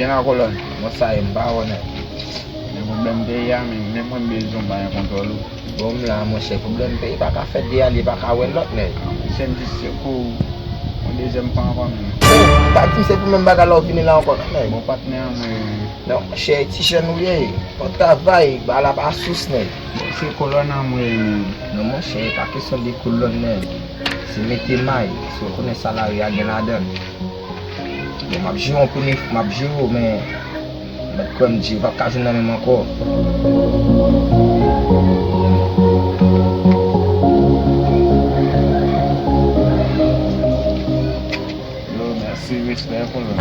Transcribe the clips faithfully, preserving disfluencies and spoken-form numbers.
Gen la kolòn. Bon, sa ye, m pa wè nèg. Men pwoblèm peyi a menm, menm mwen m bezwen w pa gen kontwòl ou. Bon, m la, monchè, pwoblèm peyi pa ka fèt de a li pa ka wè lòt nèg. Monchè, m jis se pou yon dezyèm fwa ankò menm. Oh, pa di m se pou menm bagay la w vini la ankò non nèg. Bon, patnè an mwen. Non, monchè, ti jèn ou ye. Bon travay, ba la pa sous nèg. Bon, se kolòn an mwen menm. Non, monchè, pa kesyon de kolòn nèg. Se mete may, si w konnen sa lari a gen ladan l. Bon, m ap jere w pou nèf, m ap jere w, men mèt kwè m di, w p ap ka jwenn nan men m ankò. Yo, mèsi, respè pou nou.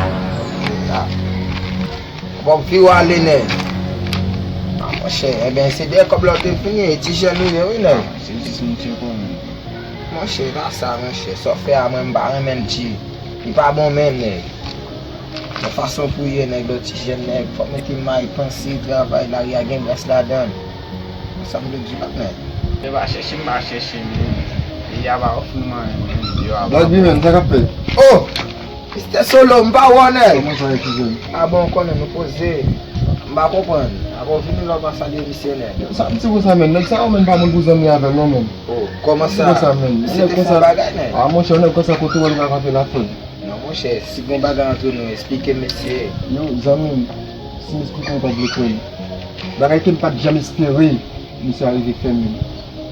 Ah. W ap vire w ale nèg. Ah, monchè, ebyen, se dèyè kòb la w te vini, e ti jèn ou ye, wi, nèg. Se jis m tcheke w menm. Monchè, pa sa, monchè. Sa w fè a, mwen, m pa renmen l di. Li pa bon menm, nèg. Nan fason pou ye, nèg, lòt ti jèn, nèg, fò mete may, panse, travay, lari a gen gras ladan l. Sa m vle di, patnè. Yo pa chèche m, pa chèche m, menm. Peyi a pa ofri m anyen, menm. Yo a pa. Lòt bi menm, sa k ap fèt? Oh! Mistè Solo, m pa wè w, nèg. Kòman sa ye, ti jèn? Ah bon, w konnen nou poze. M pa konprann. Apre w vini la w pa salye misye, nèg. Sa m di konsa, menm. Nèg sa yo menm pa moun pou zanmi avè l, non, menm. Oh, kòman sa? Di konsa, menm. Misye te fè yon bagay, nèg. Ah, monchè, nèg konsa kote w wè l ka kanpe la, frè? Non, monchè, si gon bagay antre nou, esplike m, mesye. Yo, zanmi m, si m esplike w, w p ap vle kwè m. Bagay ke m pa t janm espere, misye arive fè m.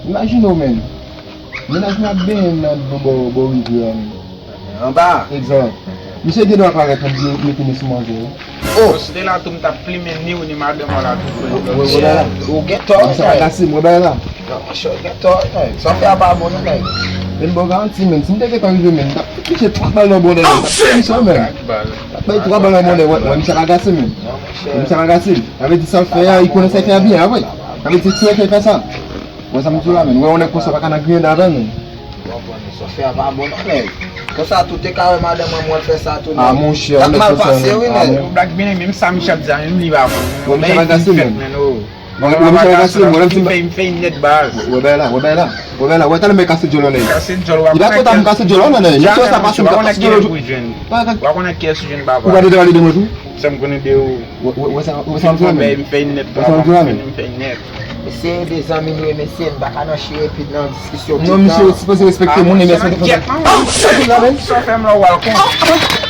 Imajine w, menm. Mennaj mwen ap benyen nan dlo bò, bò rivyè a, menm. Anba. Egzanp. Misye gen dwa parèt nan dlo, mete men sou manzè, wi. Oh! Bon, si te la tou, m t ap plimen ni w ni madanm ou la tou, frè. Ou gen tò, misye ka gase m, wè bagay la. Non, monchè, ou gen tò, nèg. Sa w fè a pa bon, non, nèg. Men m ba w garanti, menm. Si m te gentan rive, menm, m t ap fouti misye twa bal nan bòdè, menm. M t ap fè misye, menm. M t ap bay twa bal nan bòdè, wè, wè, misye ka gase m, menm. Misye ka gase m. Sa vle di sa l fè a, li konnen sa l fè a byen, a vre. Sa vle di, ti nèg ki fè sa. Wè sa m di w la, menm. Wè, yon nèg konsa pa ka nan griyen avè l, menm. Sa w fè a pa bon non, nèg. Konsa tou te ka wè madanm mwen, mwen fè sa tou, nèg. Ah, monchè, yon nèg konsa, menm. Yon blag byen, menm sa misye ap di a, menm li pa bon. Wè, misye pa gase, menm. Wè, misye pa gase, menm. Wè, m fè, m fè nèt baz. Wè, bay la, wè, bay la. Wè, bay la, wè, talè m kase djòl, nèg. Kase djòl, w ap konnen kase djòl, nèg. Misye sa pase djòl, kase djòl. W ap konnen kiyès ou jwenn. W ap konnen kiyès ou jwenn, papa. Ou pa deja pale de mwen tou? Sa m konnen de ou. Wè, wè, wè sa, wè sa m di la, menm. M fè nèt, m fè nèt. Mesye, de zanmi nou ye, mesye, m pa ka nan chire pit nan diskisyon tout tan. Non, misye sipoze respekte moun, e mesye te konsa. Sa w fè m la, w al konn.